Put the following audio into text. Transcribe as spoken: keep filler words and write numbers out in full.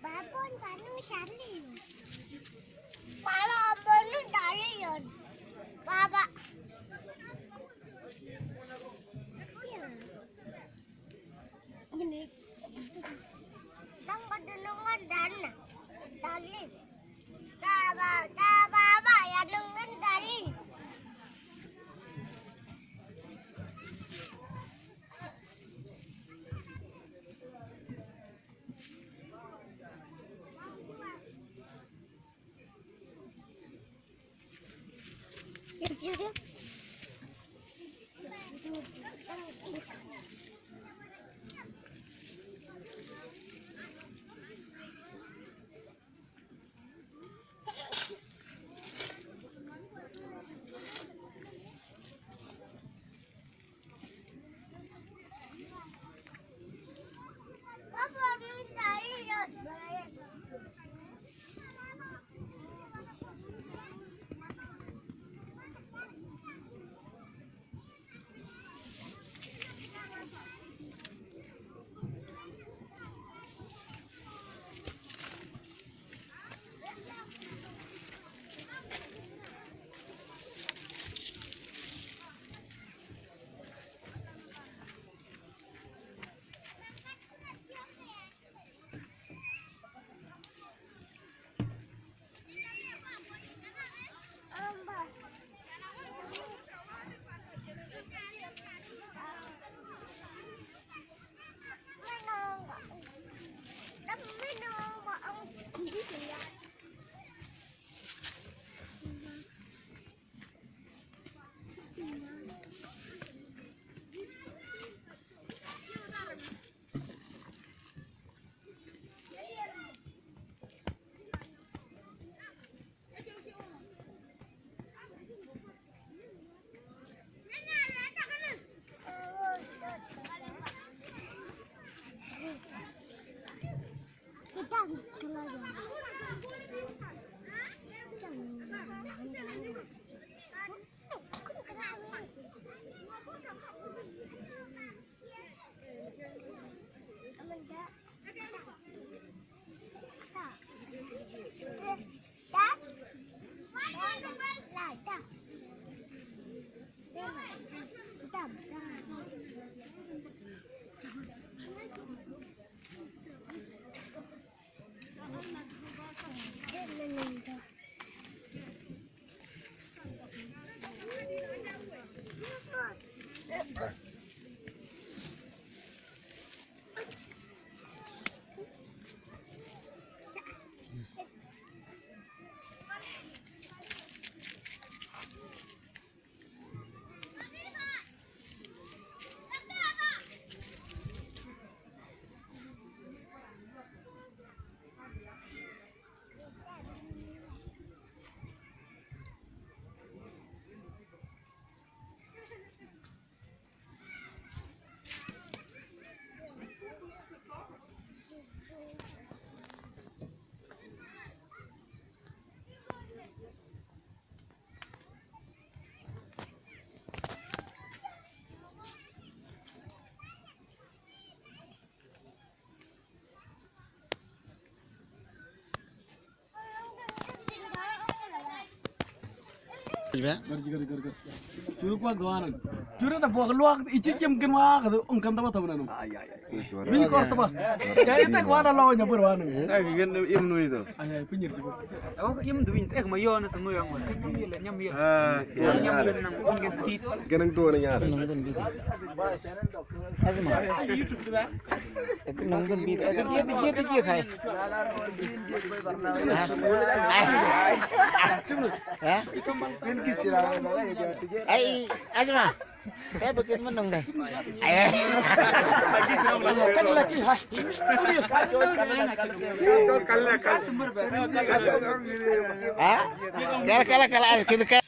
Baba, bonu dali yon. Baba, bonu dali yon. Baba. Ini. Tangga dunungan dana. Dali. Baba, baba, baba, ya dunungan dali. Iba? Churu kwa gwanan. Churu na bok luak ichi kim kin wa ka ungkan taba taba nanu. Ay, ay, ay. Bini kor taba. Kaya ita kwa na lawan ya berwanu. Ay, bien, im nu itu. Ay, ay, pinjir sibo. Awa im du bin tek ma yo na tanu yang ma. Nyam yel, nyam yel. Ah, nyam yel nang ungkan tit. Ganang tu na nyar. Nang gun bit. Asma. Ay, YouTube tu ba. Ek nang gun bit. Ek dia dia dia dia kai. Ah. Ha? Ay, asma. Saya bikin menung deh. Ay. Ha? Kala, kala, kala, kala.